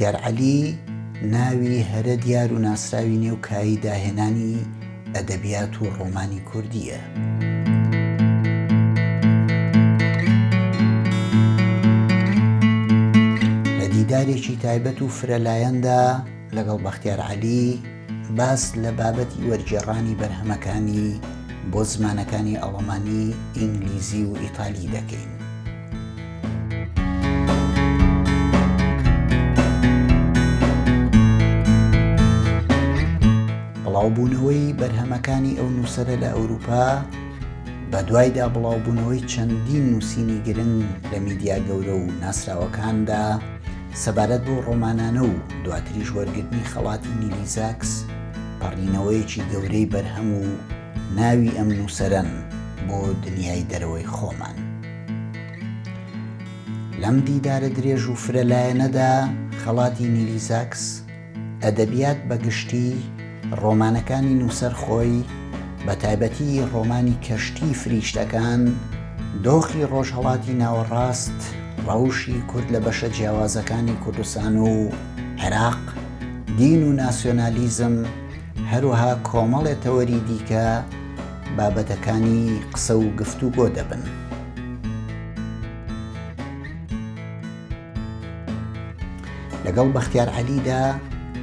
بەختیار عەلی ناوی هەرە دیار و ناسراوی نێو کایەی داهێنانی ئەدەبیات و ڕۆمانی کوردییە. لە دیدارێکی تایبەت و فرەلایەندا لەگەڵ بەختیار عەلی باس لە بابەتی وەرگێڕانی بەرهەمەکانی بۆ زمانەکانی ئەڵمانی، ئینگلیزی و ئیتالی دەکەین. بڵاوبوونەوەی بەرهەمەکانی ئەو نووسەرە لە ئەوروپا، بەدوایدا بڵاوبوونەوەی چەندین نووسینی گرنگ لە میدیا گەورە و ناسراوەکاندا سەبارەت بەو ڕۆمانانە و دواتریش وەرگرتنی خەڵاتی نیلی زاکس، پەڕینەوەیەکی گەورەی بەرهەم و ناوی ئەم نووسەرەن بۆ دنیای دەرەوەی خۆمان. لەم دیدارە درێژ و فرەلایەنەدا خەڵاتی نیلی زاکس، ئەدەبیات بە گشتی، ڕۆمانەکانی نووسەر خۆی، بە تایبەتی ڕۆمانی کەشتیی فریشتەکان، دۆخی ڕۆژهەڵاتی ناوەڕاست، ڕەوشی کورد لە بەشە جیاوازەکانی کوردستان و عێراق، دین و ناسیۆنالیزم، هەروەها کۆمەڵێ تەوەری دیکە بابەتەکانی قسە و گفتوگۆ دەبن. لەگەڵ بەختیار عەلیدا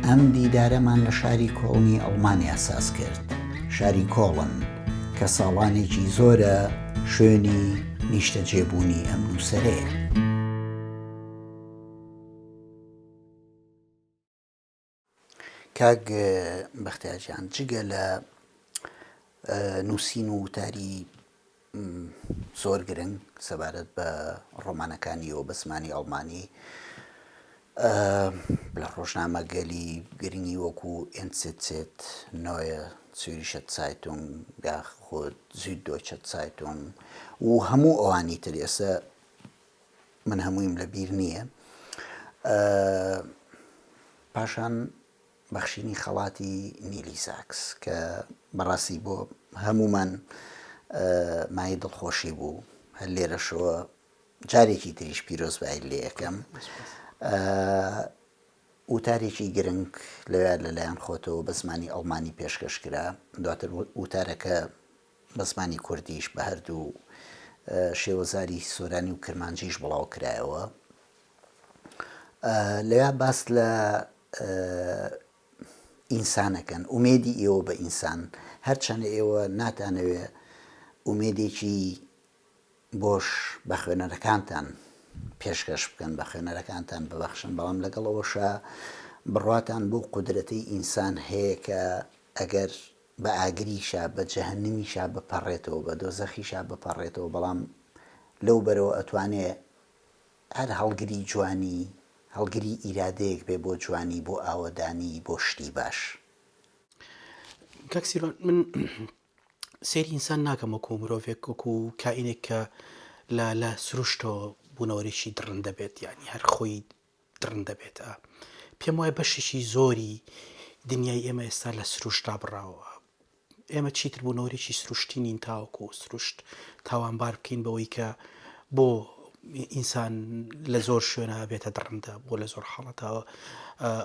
ئەم دیدارەمان لە شاری کۆڵنی ئەڵمانیا ساز کرد، شاری کۆڵن کە ساڵانێکی زۆرە شوێنی نیشتەجێبوونی ئەم نووسەرەیە. کاک بەختیار گیان جگە لە نووسین و وتاری زۆر گرنگ سەبارەت بە ڕۆمانەکانیەوە بە زمانی ئەڵمانی لە ڕۆژنامەگەلی گرنگی وەکو NZZ نۆیە سوریشە سایتونگ یاخود زیودۆچە سایتونگ و هەموو ئەوانی تر ئێستا من هەموویم لە بیر نییە. پاشان بەخشینی خەڵاتی نیلی ساکس کە بەڕاستی بۆ هەمومان مای دڵخۆشی بوو هەر لێرەشەوە جارێکی تریش پیرۆزبایی لێ ئەکەم وتارێکی گرنگ لەوێ لەلایەن خۆتەوە بە زمانی ئەڵمانی پێشکەش کرا دواتر وتارەکە بە زمانی کوردیش بە هەردوو شێوەزاری سۆرانی و کرمانجیش بڵاو کرایەوە. لەویا باس لە ئینسانەکەن، ئومێدی ئێوە بە ئینسان، هەرچەندە ئێوە ناتانەوێ ئومێدێکی بۆش بە خوێنەرەکانتان پێشکەش بکەن، بە خوێنەرەکانتان ببەخشن، بەڵام لەگەڵ ئەوەشا بڕواتان بەو قودرەتەی ئینسان هەیە کە ئەگەر بە ئاگریشا، بە جەهەنمیشا بپەڕێتەوە، بە دۆزەخیشا بپەڕێتەوە، بەڵام لەو بەرەوە ئەتوانێ هەر هەڵگری جوانی، هەڵگری ئیرادەیەک بێ بۆ جوانی، بۆ ئاوەدانی، بۆ شتی باش. کاک سیروان من سەیری ئینسان ناکەم وەکو مرۆڤێک وەکو کائینێک کە لە لە سروشتەوە بوونەوەرێکی دڕندە بێت یعنی هەر خۆی دڕندە بێت پێم وایە بەشێکی زۆری دنیای ئێمە ئێستا لە سروشت دابڕاوە ئێمە چیتر بوونەوەرێکی سروشتی نین تاوەکو سروشت تاوانبار بکەین بەوەی کە بۆ ئینسان لە زۆر شوێنە بێتە دڕندە بۆ لە زۆر حاڵەتەوە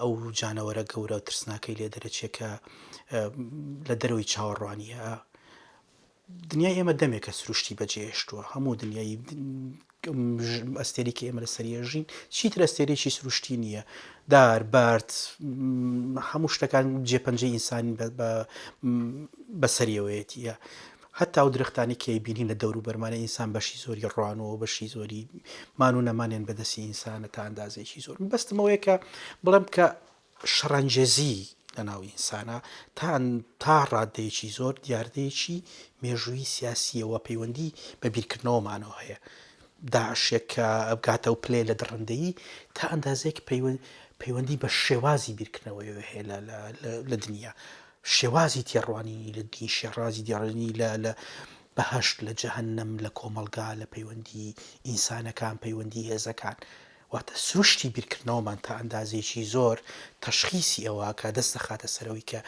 ئەو جانەوەرە گەورە و ترسناکەی لێ دەرەچێت کە لە دەرەوەی چاوەڕوانیە دنیای ئێمە دەمێکە سروشتی بەجێهێشتووە هەموو دنیای ئەستێری کە ئێمە لەسەری ئەژین چیتر ئەستێرێکی سروشتی نییە دار بارد هەموو شتەکان جێپەنجەی ئینسانی بەسەریەوەیەتیە هەتا و درختانی کە بینین لە دەور و بەرمانە ئینسان بەشی زۆری ڕوانەوە بەشی زۆری مان و نەمانیان بەدەستی ئینسانە تا ئەندازێکی زۆر بەستمەوەیە کە بڵێم کە شەڕانگێزی لەناو ئینسانا تا تا ڕاددەیەکی زۆر دیاردەیەکی مێژوویی سیاسییەوە پەیوەندی بە بیرکردنەوەمانەوە هەیە. داعشێک کە بگاتە ئەو پلەیە لە دڕندەیی تا ئەندازەیەک پەیوەندی بە شێوازی بیرکردنەوەیەوە هەیە لە لە دنیا. شێوازی تێڕوانینی لە دین، شێڕازی دیاڕنی لە لە بەهەشت، لە جەهەنەم، لە کۆمەڵگا، لە پەیوەندی ئینسانەکان، پەیوەندی هێزەکان. واتە سروشتی بیرکردنەوەمان تا ئەندازەیەکی زۆر تەشخیسی ئەوە ئەکا، دەست دەخاتە سەر ئەوەی کە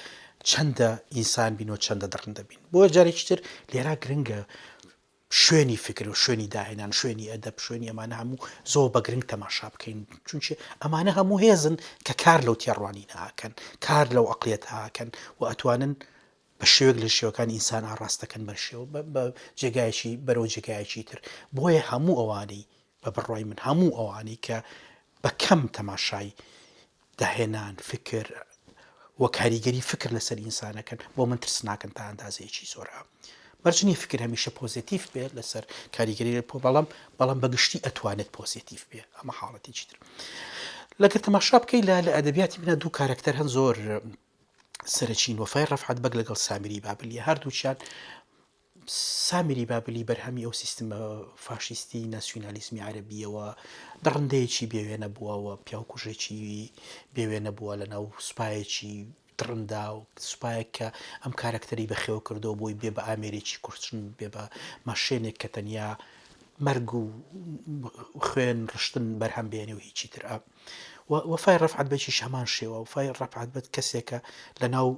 چەندە ئینسان بین و چەندە دڕندە بین. بۆیە جارێکی تر لێرا گرنگە. شوێنی فکر و شوێنی داهێنان، شوێنی ئەدەب، شوێنی ئەمانە هەموو زۆر بە گرنگ تەماشا بکەین، چونکێ ئەمانە هەموو هێزن کە کار لەو تێڕوانینە ئەکەن، کار لەو ئەقڵیەتە ئەکەن و ئەتوانن بە شێوەیەک لە شێوەکان ئینسان ئاڕاستەکەن بە شێوە بە جێگایەکی بەرەو جێگایەکی تر. بۆیە هەموو ئەوانەی بە بڕوای من هەموو ئەوانەی کە بە کەم تەماشای داهێنان، فکر و کاریگەری فکر لەسەر ئینسانەکەن بۆ من ترسناکن تا ئەندازەیەکی زۆر. مەرج نییە فکر هەمیشە پۆزێتیڤ بێت لەسەر کاریگەری پۆ بەڵام بەڵام بەگشتی ئەتوانێت پۆزێتیڤ بێ ئەمە حاڵەتێکی تر. لەگەر تەماشا بکەی لە لە ئەدەبیاتی منە دوو کارەکتەر هەن زۆر سەرەکین وەفای ڕەفعەت بەگ لەگەڵ سامیری بابلیە هەردووکیان سامیری بابلی بەرهەمی ئەو سیستمە فاشیستی ناسیونالیزمی عەرەبییەوە دڕندەیەکی بێوێنە بووە و پیاوکوژێکی بێوێنە بووە لە ناو سوپایەکی دڕندا و سوپایەک کە ئەم کارەکتەری بەخێوە کردەوە بۆی بێ بە ئامێرێکی کوشتن بێ بە ماشێنێک کە تەنیا مەرگ و خوێن ڕشتن بەرهەم بێنێ و هیچی تر وەفای ڕەفعەت بەگیش هەمان شێوە وەفای ڕەفعەت بەگ کەسێکە لە ناو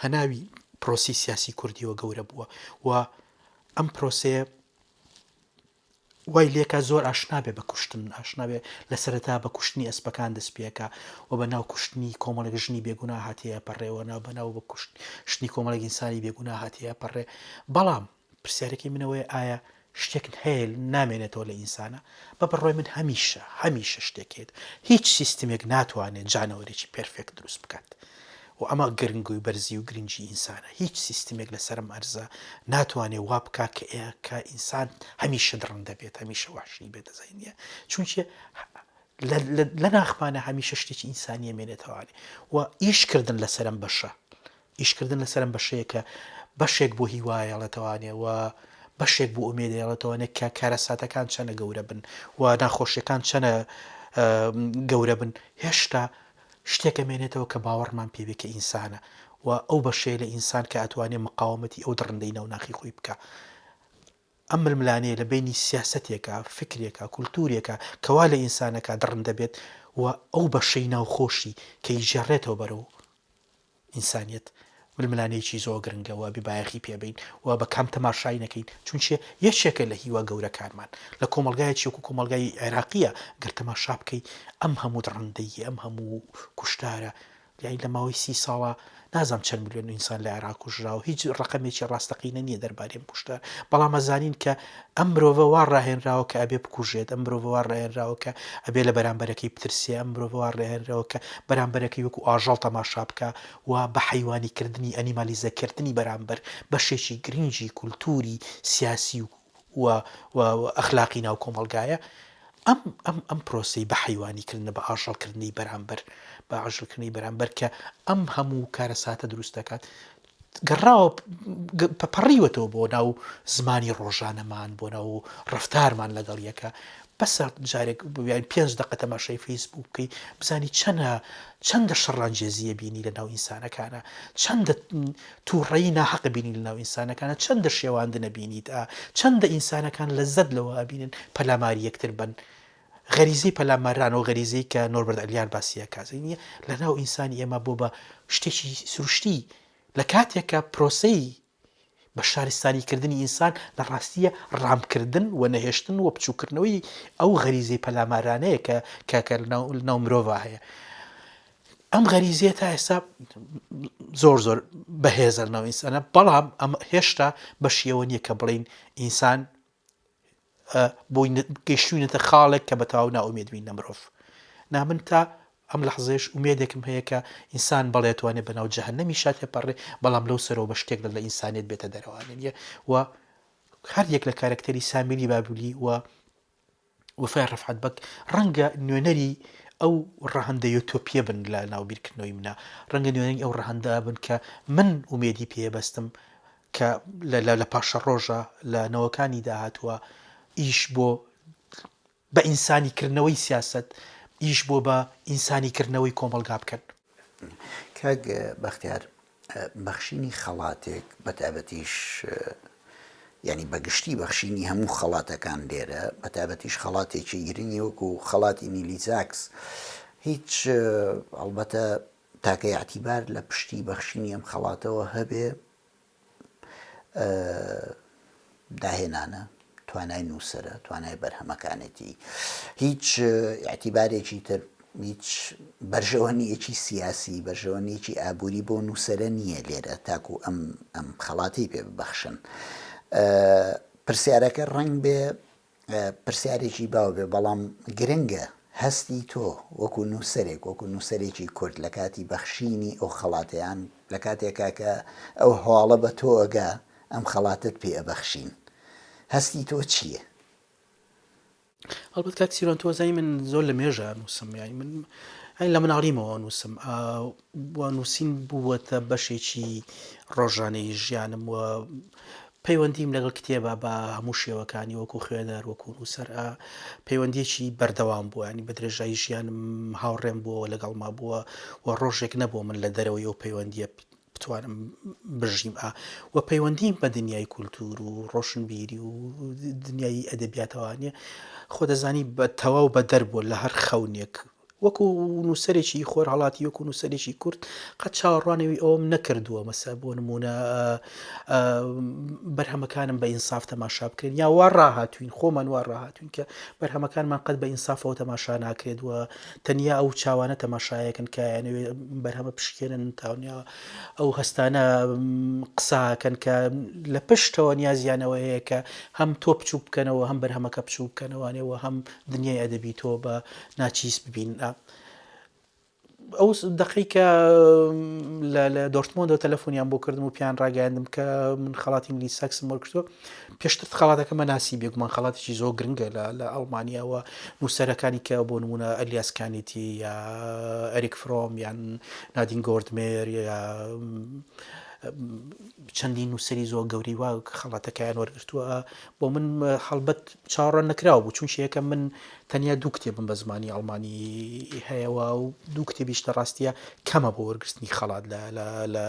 هەناوی پرۆسەی سیاسی کوردیەوە گەورە بووە و ئەم پرۆسەیە وای لێکا زۆر ئاشنا بێ بە کوشتن ئاشنا بێ لە سەرەتا بە کوشتنی ئەسپەکان دەست پێکا و بە ناو کوشتنی کۆمەڵێک ژنی بێگونا هاتیە پەڕێوە ناو بە ناو بە کوشتنی کۆمەڵێک ئینسانی بێگونا هاتیە پەڕێ بەڵام پرسیارەکەی من ئەوەیە ئایا شتێک هەیە نامێنێتەوە لە ئینسانە؟ بە بڕوای من هەمیشە هەمیشە شتێک هەیە هیچ سیستمێک ناتوانێت جانەوەرێکی perfect دروست بکات و ئەمە گرنگ و بەرزی و گرنگی ئینسانە هیچ سیستمێک لەسەر ئەم ئەرزە ناتوانێت وا بکات کە کە ئینسان هەمیشە دڕندە بێت هەمیشە وەحشی بێت دەزانین نییە چونکە لە ناخمانە هەمیشە شتێکی ئینسانیە مێنێتەوانێ و ئیشکردن لەسەر ئەم بەشە ئیشکردن لەسەر ئەم بەشەیە کە بەشێک بۆ هیوا ئەیەڵێتەوانێ و بەشێک بۆ ئومێد ئەیەڵێتەوانێ کە کارەساتەکان چەنە گەورە بن و ناخۆشیەکان چەنە گەورە بن هێشتا شتێک ئەمێنێتەوە کە باوەڕمان پێ بێ کە ئینسانە و ئەو بەشەیە لە ئینسان کە ئەتوانێ مقاومەتی ئەو دڕندەی ناو ناخی خۆی بکا. ئەم ململانێیە لە بەینی سیاسەتێکا، فکرێکا، کولتوورێکا کە وا لە ئینسانەکا دڕندە بێت و ئەو بەشەی ناو خۆشی کە ئیگێڕێتەوە بەرەو ئینسانیەت ململانێیەکی زۆر گرنگە و ئەبێ بایەخی پێ بەین و بە کەم تەماشای نەکەین چونکێ یەکێکە لە هیوا گەورەکانمان لە کۆمەڵگایەکی وەکو کۆمەڵگای عێراقیە گەر تەماشا بکەی ئەم هەموو دڕندەییە ئەم هەموو کوشتارە یانی لە ماوەی سی ساڵا نازانم چەند ملیۆن ئینسان لە عێراق کوژراوە، هیچ ڕەقەمێکی ڕاستەقینە نییە دەربارەی ئەم کوشتار، بەڵام ئەزانین کە ئەم مرۆڤە وا ڕاهێنراوە کە ئەبێ بکوژێت، ئەم مرۆڤە وا ڕاهێنراوە کە ئەبێ لە بەرامبەرەکەی بترسێ، ئەم مرۆڤە وا ڕاهێنراوە کە بەرامبەرەکەی وەکو ئاژەڵ تەماشا بکا و بە حەیوانیکردنی، ئەنیمالیزەکردنی بەرامبەر بەشێکی گرنگی کولتووری سیاسی و و و ئەخلاقی ناو کۆمەڵگایە، ئەم ئەم ئەم پرۆسەی بە حەیوانی کردنە بە ئاژەڵ کردنی بەرامبەر بە ئاژەڵ کردنی بەرامبەر کە ئەم هەموو کارەساتە دروست دەکات گەڕاوە پەڕیوەتەوە بۆ ناو زمانی ڕۆژانەمان بۆ ناو ڕەفتارمان لەگەڵ یەکە بەسە جارێک یان پێنج دەقە تەماشای فەیسبوک بکەی بزانی چەنە چەندە شەڕانگێزییە بینی لە ناو ئینسانەکانە چەندە تووڕەیی ناحەق بینی لە ناو ئینسانەکانە چەندە شێواندنە بینیت ئا چەندە ئینسانەکان لەزەت لەوە ئەبینن پەلاماری یەکتر بەن غەریزەی پەلاماران ئەو غەریزەی کە نۆربەرت ئەلیار باسی ئەکا زەینیە لە ناو ئینسانی ئێمە بۆ بە شتێکی سروشتی لە کاتێکا پرۆسەی بە شارستانی کردنی ئینسان لە ڕاستیە ڕامکردن و نەهێشتن و بچووکردنەوەی ئەو غەریزەی پەلامارانەیە کە کە کە لەناو مرۆڤا هەیە. ئەم غەریزەیە تا ئێستا زۆر زۆر بەهێزە لەناو ئینسانە بەڵام ئەم هێشتا بەشی ئەوە نییە کە بڵێین ئینسان بۆی گەیشتوینەتە خاڵێک کە بە تەواو نائومێد بین لە مرۆڤ نا من تا ئەم لەحزەیەش ئومێدێکم هەیە کە ئینسان بەڵێ توانێت بەناو جەهەنەمیشا تێپەڕێ بەڵام لەو سەرەوە بە شتێک لە ئینسانیەت بێتە دەرەوانێ نیە و هەر یەک لە کارەکتەری سامیری بابلی و وەفای ڕەفعەت بەگ ڕەنگە نوێنەری ئەو ڕەهەندە یۆتۆپیە بن لە ناو بیرکردنەوەی منە ڕەنگە نوێنەری ئەو ڕەهەندە بن کە من ئومێدی پێ بەستم کە لە پاشەڕۆژە لە نەوەکانی داهاتووە ئیش بۆ بە ئینسانی کردنەوەی سیاسەت، ئیش بۆ بە ئینسانی کردنەوەی کۆمەڵگا بکەن. کاک بەختیار، بەخشینی خەڵاتێک بە تایبەتیش یانی بە گشتی بەخشینی هەموو خەڵاتەکان لێرە بە تایبەتیش خەڵاتێکی گرنگی وەکو خەڵاتی نیلی زاکس هیچ ئەڵبەتە تاکە ئیعتیبار لە پشتی بەخشینی ئەم خەڵاتەوە هەبێ. داهێنانە، توانای نووسەرە، توانای بەرهەمەکانێتی. هیچ ئیعتیبارێکی تر، هیچ بەرژەوەنییەکی سیاسی، بەرژەوەنییەکی ئابووری بۆ نووسەرە نییە لێرە تاکوو ئەم ئەم خەڵاتەی پێ ببەخشن. پرسیارەکە ڕەنگ بێ پرسیارێکی باو بێ بەڵام گرنگە هەستی تۆ وەکو نووسەرێک وەکو نووسەرێکی کورد لە کاتی بەخشینی ئەو خەڵاتەیان لە کاتێکا کە ئەو هەواڵە بە تۆ ئەگا ئەم خەڵاتەت پێ ئەبەخشین هەستی تۆ چییە؟ هەڵبەت کاک سیروان تۆ ئەزانی من زۆر لە مێژە نووسم یانی من یانی لە مناڵیمەوە نووسم و نووسین بووەتە بەشێکی ڕۆژانەی ژیانم و پەیوەندیم لەگەڵ کتێبە بە هەموو شێوەکانی وەکو خوێنەر وەکو نووسەر پەیوەندیەکی بەردەوام بووە ینی بە درێژایی ژیانم هاوڕێم بووە لەگەڵما بووە و ڕۆژێک نەبووە من لە دەرەوەی ئەو پەیوەندیە بتوانم بژیم ئا و پەیوەندیم بە دنیای کولتوور و ڕۆشنبیری و دنیای ئەدەبیاتەوە نیە خۆ دەزانی بە تەواو بە دەر بووە لە هەر خەونێک وەکو نووسەرێکی خۆرهەڵاتی وەکو نووسەرێکی کورد قەت چاوەڕوانەوی ئەوەم نەکردووە مەسە بۆ نمونە بەرهەمەکانم بە ئینساف تەماشا بکرێن یا وا ڕاهاتوین خۆمان وا ڕاهاتوین کە بەرهەمەکانمان قەت بە ئینسافەوە تەماشا ناکرێت و تەنیا ئەو چاوانە تەماشایەکن کە ئەیانەوێ بەرهەمە بشکێنن تاونیا ئەو هەستانە قساکەن کە لە پشتەوە نیازیانەوە هەیە کە هەم تۆ بچوک بکەنەوە هەم بەرهەمەکە بچوک بکەنەوانێ و هەم دنیای ئەدەبی تۆ بە ناچیز ببین. ئەو دەقەی کە لە دۆرتمۆندەوە تەلەفۆنیان بۆ کردم و پیان ڕاگەیاندم کە من خەڵاتی ملی ساکسم وەرگرتووە پێشتر خەڵاتەکەمە ناسی بێگومان خەڵاتێکی زۆر گرنگە لە لە ئەڵمانیاوە نووسەرەکانی کە بۆ نمونە ئەلیاس کانیتی یا ئەریک فرۆم یان نادین گۆردمێر یا چەندین نووسەری زۆر گەوری وا خەڵاتەکەیان وەرگرتووە بۆ من هەڵبەت چاوەڕوان نەکراو بوو چونکە یەکەم من تەنیا دوو کتێبم بە زمانی ئەڵمانی هەیە و دوو کتێبیش لە ڕاستیە کەمە بۆ وەرگرتنی خەڵات لە لە لە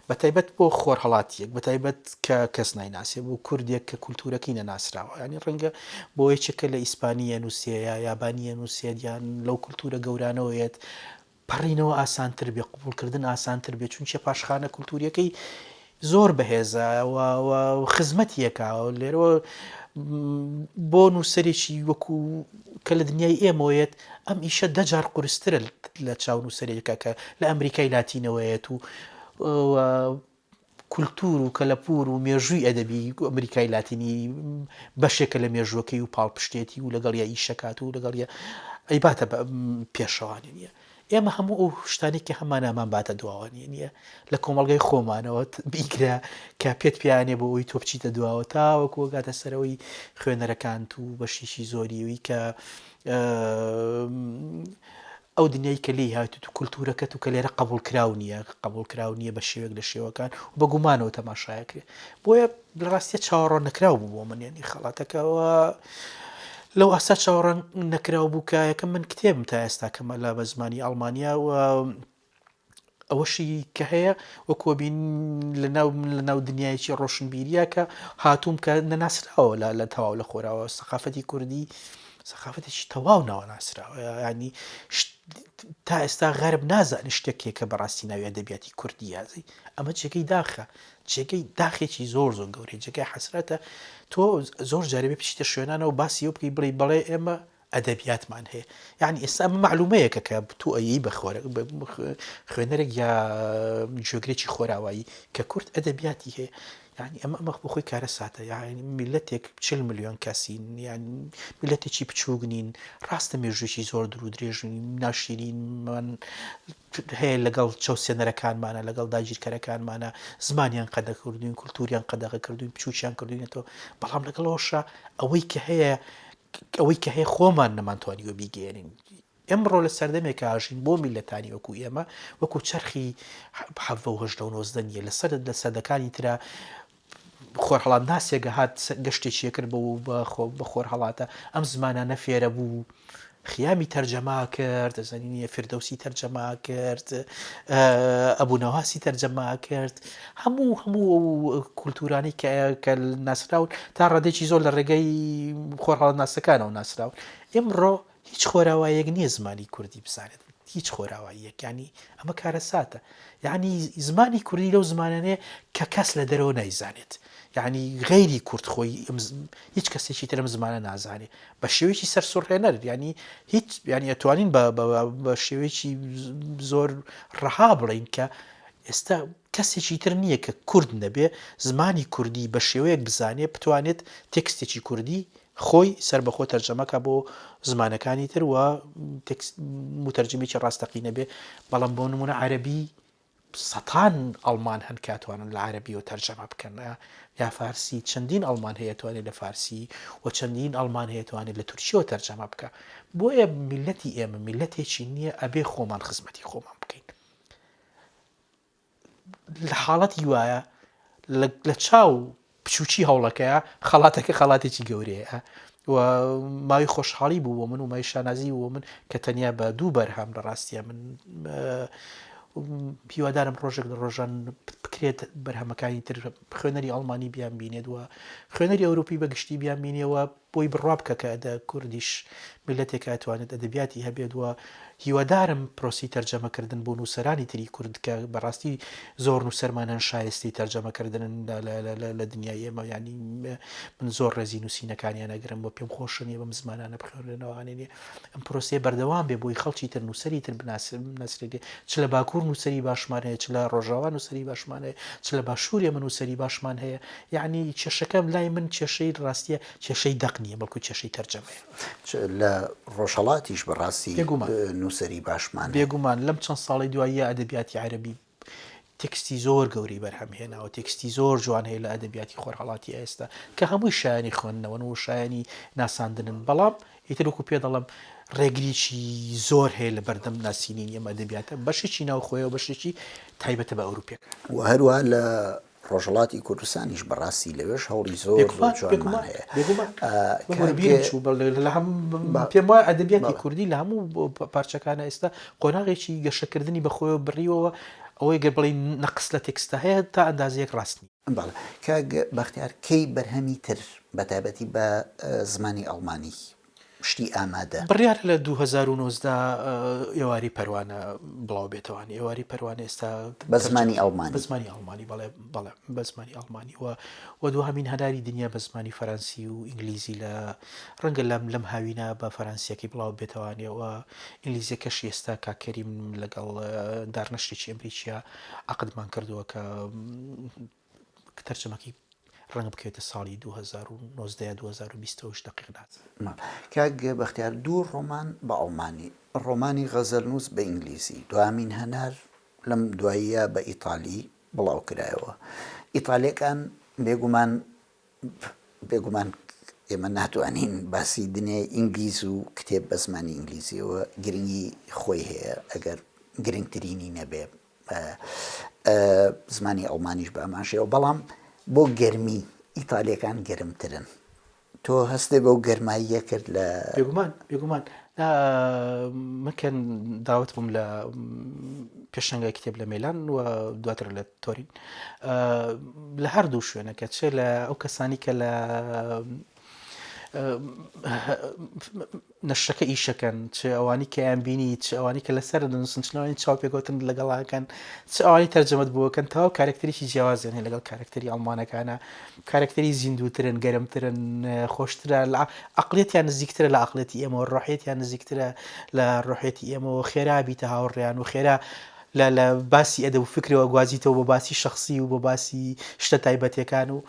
بەتایبەت بۆ خۆرهەڵاتیەک بەتایبەت کە کەس نایناسێ بۆ کوردێک کە کولتوورەکەی نەناسراوە ینی ڕەنگە بۆ یەکێکە لە ئیسپانیە نووسێ یا یابانیە نووسێت یان لەو کولتوورە گەورانەوەیەت پەڕینەوە ئاسانتر بێ، قبوڵکردن ئاسانتر بێ، چونکە پاشخانە کولتوورییەکەی زۆر بەهێزە و خزمەتی ئەکا. لێرەوە بۆ نووسەرێکی وەکو کە لە دنیای ئێمەوە یەت ئەم ئیشە دە جار قورسترە لە چاو نووسەرێکە کە لە ئەمریکای لاتینەوە یەت و کولتوور و کەلەپوور و مێژووی ئەدەبی ئەمریکای لاتینی بەشێکە لە مێژووەکەی و پاڵپشتێتی و لەگەڵیا ئیشەکات و لەگەڵیا ئەیباتە پێشەوە نیە. ئێمە هەموو ئەو شتانەی کە هەمانە ئەمانباتە دواوە نیە نیە لە کۆمەڵگای خۆمانەوە بیگرە کە پێت پیانێ بۆ ئەوی تۆ بچیتە دواوە تاوەکو ئەگاتە سەرەوەی خوێنەرەکانت و بەشێکی زۆریوی کە ئەو دنیای کە لێی هاتوویت و کولتوورەکەت و کە لێرە قەبووڵکراو نییە، قەبووڵکراو نییە بە شێوەیەک لە شێوەکان و بە گومانەوە تەماشایەکرێ. بۆیە لە ڕاستیە چاوەڕوان نەکراو بوو بۆ من یانی خەڵاتەکە و لەو ئاستا چاوەڕوان نەکراو بوو کە یەکەم من کتێبم تا ئێستا کەمە لە بە زمانی ئەڵمانیا و ئەوەشی کە هەیە وەکو بین لە ناو من لە ناو دنیایەکی ڕۆشنبیریە کە هاتووم کە نەناسراوە لە لە تەواو لە خۆراوە سەقافەتی کوردی سەقافەتێکی تەواو ناوە ناسراوە ینی تا ئێستا غەرب نازانێت شتێک کە بەڕاستی ناوی ئەدەبیاتی کوردی یازی ئەمە جێگەی داخە جێگەی داخێکی زۆر زۆر گەورەی جێگای حەسرەتە تۆ زۆر جارێ بێ بچیتە شوێنانەوە باسی ئەو بکەی بڵێ بەڵێ ئێمە ئەدەبیاتمان هەیە یعنی ئێستا ئەمە مەعلومەیەکە کە تۆ ئەیەی بە خوێنەرێک یا گوێگرێکی خۆراوایی کە کورد ئەدەبیاتی هەیە یعنی ئەمە ئەمە بۆ خۆی کارەساتە یعنی میلەتێک چل ملیۆن کەسین یان میلەتێکی بچووک نین ڕاستە مێژوویەکی زۆر دوور و درێژ ناشیرینمان هەیە لەگەڵ چەوسێنەرەکانمانە لەگەڵ داگیرکەرەکانمانە زمانیان قەدەغە کردوین کولتوریان قەدەغە کردوین بچووکیان کردوینەتەوە بەڵام لەگەڵەوەشە ئەوەی کە هەیە ئەوەی کە هەیە خۆمان نەمانتوانیوە بیگەیەنین. ئێمڕۆ لە سەردەمێکا ئەژین بۆ میللەتانی وەکو ئێمە وەکو چەرخی حەڤدە و هەژدە و نۆزدە نییە لە سەر لە سەدەکانی ترا خۆرهەڵاتناسێک هات گەشتێکی کرد بۆ بە خۆرهەڵاتە ئەم زمانانە فێرە بوو خیامی تەرجەما کرد دەزانی نییە فردەوسی تەرجەما کرد ئەبوو نەواسی تەرجەما کرد هەموو هەموو ئەو کولتوورانەی کە کە ناسراون تا ڕادەیەکی زۆر لە ڕێگەی خۆرهەڵاتناسەکانەوە ناسراون ئیمڕۆ هیچ خۆراوایەک نییە زمانی کوردی بزانێت. هیچ خۆراواییەک یانی ئەمە کارەساتە یعنی زمانی کوردی لەو زمانانەیە کە کەس لە دەرەوە نایزانێت یعنی غەیری کورد خۆی هیچ کەسێکی ترم زمانە نازانێ بە شێوەیەکی سەرسوڕهێنەر یعنی هیچ یعنی ئەتوانین بە شێوەیەکی زۆر ڕەها بڵین کە ئێستا کەسێکی تر نییە کە کورد نەبێ زمانی کوردی بە شێوەیەک بزانێ بتوانێت تێکستێکی کوردی خۆی سەربەخۆ تەرجەمە کا بۆ زمانەکانی تر و تێکست موتەرجمێکی ڕاستەقینە بێ، بەڵام بۆ نموونە عەرەبی سەتان ئەڵمان هەن کە ئەتوانن لە عەرەبیەوە تەرجەمە بکەن یا فارسی چەندین ئەڵمان هەیە توانێت لە فارسی و چەندین ئەڵمان هەیە توانێت لە تورکیەوە تەرجەمە بکە بۆیە میلەتی ئێمە میلەتێکی نییە ئەبێ خۆمان خزمەتی خۆمان بکەین لە حاڵەتی وایە لە چاو بچوکی هەوڵەکەیە خەڵاتەکە خەڵاتێکی گەورەیە و ماوی خۆشحاڵی بوو بۆ من و مای شانازی بۆ من کە تەنیا بە دوو بەرهەم لە ڕاستیە من هیوادارم ڕۆژێک لە ڕۆژان بکرێت بەرهەمەکانی تر خوێنەری ئەڵمانی بیان بینێت و خوێنەری ئەوروپی بە گشتی بیان بینێەوە بۆی بڕوا بکە کە ئەدە کوردیش میللەتێکە ئەتوانێت ئەدەبیاتی هەبێت و هیوادارم پرۆسەی تەرجەمە کردن بۆ نووسەرانی تری کورد کە بەڕاستی زۆر نووسەرمان هەن شایستەی تەرجەمە کردنن لە دنیای ئێمە یانی من زۆر ڕێزی نووسینەکانیان ئەگرم و پێم خۆشە نییە بەم زمانانە بخوێنرێنەوە ئانێ ئەم پرۆسەیە بەردەوام بێ بۆی خەڵکی تر نووسەری تر بناسرێت چ لە باکوور نووسەری باشمان هەیە چ لە ڕۆژاوا نووسەری باشمان هەیە چ لە باشوور ئێمە نووسەری باشمان هەیە یەعنی کێشەکەم لای من کێشەی ڕاستیە کێشەی دەق نییە بەڵکو کێشەی تەرجەمەیە. چ لە ڕۆژهەڵاتیش بەڕاستی نووسەری باشمان هەیە. بێگومان لەم چەند ساڵەی دواییە ئەدەبیاتی عەرەبی تێکستی زۆر گەورەی بەرهەم هێناوە، تێکستی زۆر جوان هەیە لە ئەدەبیاتی خۆرهەڵاتی ئێستا کە هەمووی شایانی خوێندنەوەن و شایانی ناساندنن، بەڵام ئیتر وەکو پێ دەڵێم ڕێگریی زۆر هەیە لە بەردەم ناسینینی ئەم ئەدەبیاتە، بەشێکی ناوخۆیە و بەشێکی تایبەتە بە ئەوروپیەکان. و هەروەها لە ڕۆژهەڵاتی کوردستانیش بەڕاستی لەوێش هەوڵی زۆر زۆر جوانمان هەیە. پێم وایە ئەدەبیاتی کوردی لە هەموو پارچەکانە ئێستا قۆناغێکی گەشەکردنی بەخۆیەوە بڕیوەوە ئەوەی گەر بڵێین نەقس لە تێکستە هەیە تا ئەندازەیەک ڕاست نییە. بەڵێ کاک بەختیار کەی بەرهەمی تر بەتایبەتی بە زمانی ئەڵمانی شتی ئامادە. بڕیارە لە 2019 ئێواری پەروانە بڵاو بێتەوە ئێواری پەروانە ئێستا بە زمانی ئەڵمانی بە زمانی ئەڵمانی بەڵێ بەڵێ بە زمانی ئەڵمانی و و دوهەمین هەناری دنیا بە زمانی فەرەنسی و ئینگلیزی لە ڕەنگە لەم لەم هاوینە بە فەرەنسیەکەی بڵاو بێتەوانێ و ئینگلیزیەکەشی ئێستا کاک کەریم لەگەڵ دارنەشتێکی ئەمریکیە عەقدمان کردووە کە تەرجەمەکەی ڕەنگە بکەوێتە ساڵی 2019 یا 2020 ئەوش دەقیق نازانم. کاک بەختیار دوو ڕۆمان بە ئەڵمانی، ڕۆمانی غەزەلنووس بە ئینگلیزی، دوامین هەنار لەم دواییە بە ئیتالی بڵاو کرایەوە. ئیتالیەکان بێگومان بێگومان ئێمە ناتوانین باسی دنیای ئینگلیز و کتێب بە زمانی ئینگلیزیەوە گرنگی خۆی هەیە ئەگەر گرنگترینی نەبێ زمانی ئەڵمانیش بە هەمان شێوە بەڵام بۆ گەرمی ئیتالیەکان گەرمترن تۆ هەستێ بەو گەرماییە کرد لە بێگومان بێگومان من کە داوت بووم لە پێشەنگای کتێب لە مێلان و دواتر لە تۆرین لە هەردوو شوێنەکە چ لە ئەو کەسانی کە لە نەشرەکە ئیشەکەن، چ ئەوانی کە ئەیان بینی، چ ئەوانی کە لەسەر دەنووسن، چ ئەوانی چاوپێکەوتن لەگەڵاکەن، چ ئەوانی تەرجەمەت بۆکەن، تەواو کارەکتەرێکی جیاوازیان هەیە لەگەڵ کارەکتەری ئەڵمانەکانە، کارەکتەری زیندووترن، گەرمترن، خۆشترە، لە عەقڵیەتیان نزیکترە لە عەقڵیەتی ئێمەوە، ڕۆحیەتیان نزیکترە لە ڕۆحیەتی ئێمەوە، خێرا بیتە هاوڕێیان و خێرا لە لە باسی ئەدەب و فکرەوە گوازیتەوە بۆ باسی شەخسی و بۆ باسی شتە تایبەتیەکان و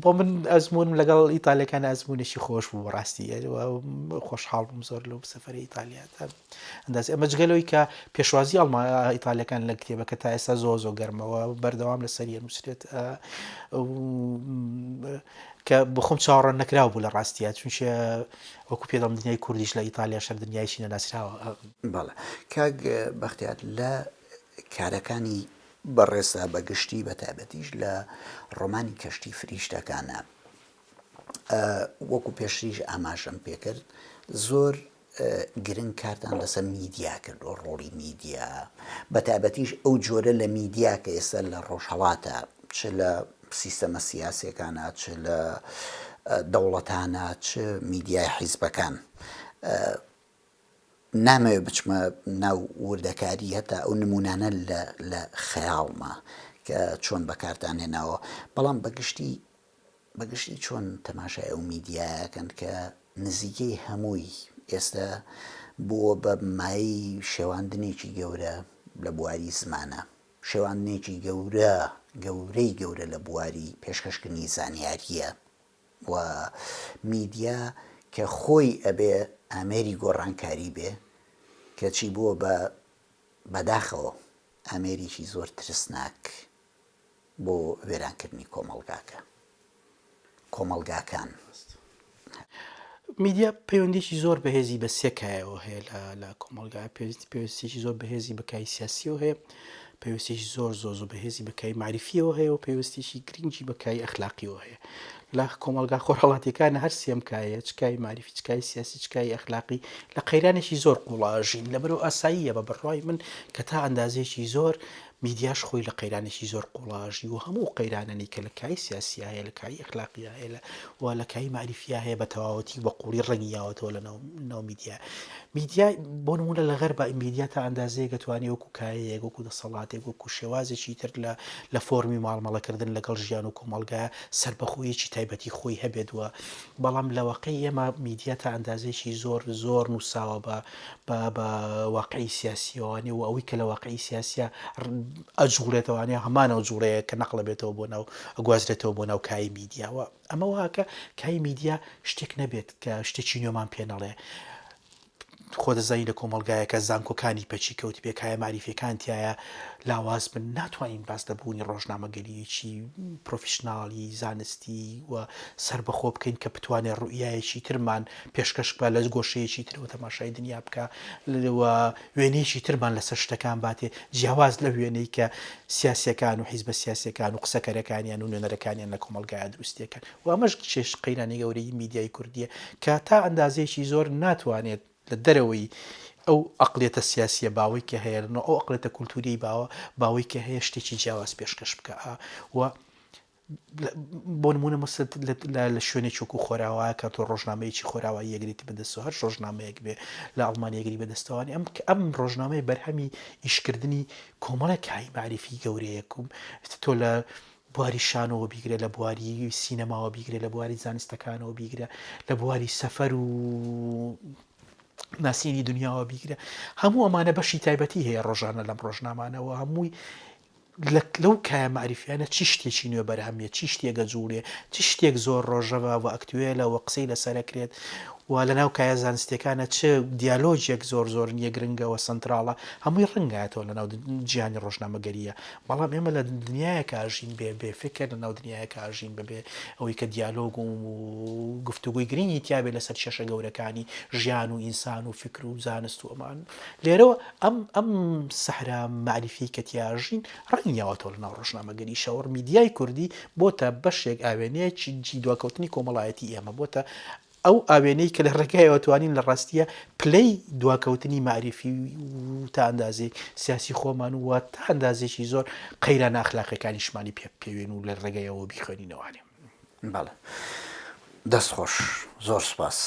بۆ من ئەزموونم لەگەڵ ئیتالیەکان ئەزموونێکی خۆش بوو بەڕاستی خۆشحاڵ بووم زۆر لەو سەفەری ئیتالیا ئەنداز ئەمە جگە لەوەی کە پێشوازی ئەڵما ئیتالیەکان لە کتێبەکە تا ئێستا زۆر زۆر گەرمەوە بەردەوام لە سەریە نووسرێت کە بخۆم چاوەڕوان نەکراو بوو لە ڕاستیە چونکە وەکو پێدەڵم دنیای کوردیش لە ئیتالیا شەر دنیایشی نەناسراوە. بەڵێ کاک بەختیار لە کارەکانی بەڕێزتا بە گشتی بە تایبەتیش لە ڕۆمانی کەشتی فریشتەکانە وەکو پێشتریش ئاماژەم پێکرد زۆر گرنگ کارتان لەسەر میدیا کردووە ڕۆڵی میدیا بە تایبەتیش ئەو جۆرە لە میدیا کە ئێستا لە ڕۆژهەڵاتە چ لە سیستەمە سیاسەکانە چ لە دەوڵەتانە چ میدیای حیزبەکان. نامەوێ بچمە ناو وردەکاری هەتا ئەو نمونانە لە لە خەیاڵمە کە چۆن بەکارتان هێناوە بەڵام بەگشتی بەگشتی چۆن تەماشای ئەو میدیایەکەن کە نزیکەی هەمووی ئێستا بووە بە مایەی شێواندنێکی گەورە لە بواری زمانە شێواندنێکی گەورە گەورەی گەورە لە بواری پێشکەشکردنی زانیارییە و میدیا کە خۆی ئەبێ ئامێری گۆڕانکاری بێ کەچی بووە بە بەداخەوە ئامێریکی زۆر ترسناک بۆ وێرانکردنی کۆمەڵگاکە کۆمەڵگاکان. میدیا پەیوەندیی زۆر بەهێزی بە سێ کایەوە هەیە لە لە کۆمەڵگا پێویستی پێویستێکی زۆر بەهێزی بە کای سیاسیەوە هەیە پێویستێکی زۆر زۆر زۆر بەهێزی بە کای مەعریفیەوە هەیە و پێویستێکی گرنگی بە کای ئەخلاقیەوە هەیە لە کۆمەڵگا خۆرهەڵاتیەکان هەر سێم کایە چ کای مەعریفی چ کای سیاسی چ کای ئەخلاقی لە قەیرانێکی زۆر قوڵا ئەژین لەبەرئەوە ئاساییە بە بڕوای من کە تا ئەندازەیەکی زۆر میدیاش خۆی لە قەیرانێکی زۆر قوڵا ئەژی و هەموو ئەو قەیرانەنی کە لە کای سیاسیا هەیە لە کای ئەخلاقیا هەیە لە و لە کای مەعریفیا هەیە بە تەواوەتی و بە قوڵی ڕەنگی یاوەتەوە لە ناو ناو میدیا میدیا بۆ نموونە لە غەربا میدیا تا ئەندازەیەک ئەتوانێ وەکوو کایەیەک وەکوو دەسەڵاتێک وەکوو شێوازێکی تر لە لە فۆرمی ماڵمەڵەکردن لەگەڵ ژیان و کۆمەڵگا سەربەخۆییەکی تایبەتی خۆی هەبێت و بەڵام لە واقعی ئێمە میدیا تا ئەندازەیەکی زۆر زۆر نووساوە بە بە بە واقعی سیاسیەوانێ و ئەوەی کە لە واقعی سیاسیە ئەجوڵێتەوانێ هەمان ئەو جوڵەیە کە نەقڵ ئەبێتەوە بۆ ناو ئەگوازرێتەوە بۆ ناو کای میدیاوە ئەمە واکە کای میدیا شتێک نەبێت کە شتێکی نوێمان پێ نەڵێ خۆ دەزانی لە کۆمەڵگایەکە زانکۆکانی پەکی کەوتبێ کایە مەعریفیەکان تیایا لاواز بن ناتوانین باس لە بوونی ڕۆژنامەگەریی پرۆفیشناڵی زانستی و سەربەخۆ بکەین کە بتوانێت ڕوئیایەکی ترمان پێشکەش بکا لە گۆشەیەکی ترەوە تەماشای دنیا بکا و وێنەیەکی ترمان لەسەر شتەکان باتێ جیاواز لەو وێنەی کە سیاسیەکان و حیزبە سیاسیەکان و قسەکەرەکانیان و نوێنەرەکانیان لە کۆمەڵگایا دروستیەکەن و ئەمەش کێش قەیرانی گەورەی میدیای کوردیە کە تا ئەندازەیەکی زۆر ناتوانێت لە دەرەوەی ئەو ئەقڵیەتە سیاسیە باوەی کە هەیە لە ئەو ئەقڵیەتە کولتوریەی باوە باوەی کە هەیە شتێکی جیاواز پێشکەش بکا و بۆ نمونە مەسەل لە شوێنێکی وەکو خۆراوا کە تۆ ڕۆژنامەیەکی خۆراوایی یەگریت بەدەستەوە هەر ڕۆژنامەیەک بێ لە ئەڵمانیا یەگری بەدەستەوانی ئەم ئەم ڕۆژنامەی بەرهەمی ئیشکردنی کۆمەڵێک کای مەعریفی گەورەیەک و تۆ لە بواری شانۆوە بیگرە لە بواری سینەماوە بیگرە لە بواری زانستەکانەوە بیگرە لە بواری سەفەر و ناسینی دنیاوە بیگرە هەموو ئەمانە بەشی تایبەتی هەیە ڕۆژانە لەم ڕۆژنامانەوە هەمووی لەو کایە مەعریفیانە چی شتێکی نوێ بەرهەم یە، چی شتێک ئەجوڵێ، چ شتێک زۆر ڕۆژەڤە و ئەکتوێلە و قسەی لەسەر ئەکرێت و لەناو کایە زانستیەکانە چ دیالۆگێک زۆر زۆر نیە گرنگە و سەنتراڵە، هەمووی ڕەنگایەتەوە لەناو جیهانی ڕۆژنامەگەرییە. بەڵام ئێمە لە دنیایەکا ئەژین بێ بێ فکر، لەناو دنیایەکا ئەژین بەبێ ئەوەی کە دیالۆگ و گفتوگۆی گرنگی تیابێ لەسەر کێشە گەورەکانی ژیان و ئینسان و فکر و زانست و ئەمان. لێرەوە ئەم ئەم سەحرا مەعریفیەی کە تیا ئەژین ڕەنگی یاوەتەوە لەناو ڕۆژنامەگەریشەوە میدیای کوردی بۆتە بەشێک ئاوێنەیەکی جی دواکەوتنی کۆمەڵایەتی ئێمە بۆتە ئەو ئاوێنەی کە لە ڕێگایەوە توانین لە ڕاستیە پلەی دواکەوتنی مەعریفی و تا ئەندازەیەک سیاسی خۆمان و تا ئەندازێکی زۆر قەیرانە ئەخلاقیەکانیشمانی پێ بپێوین و لە ڕێگایەوە بیخوێنینەوانێ. بەڵێ دەست خۆش زۆر سوپاس.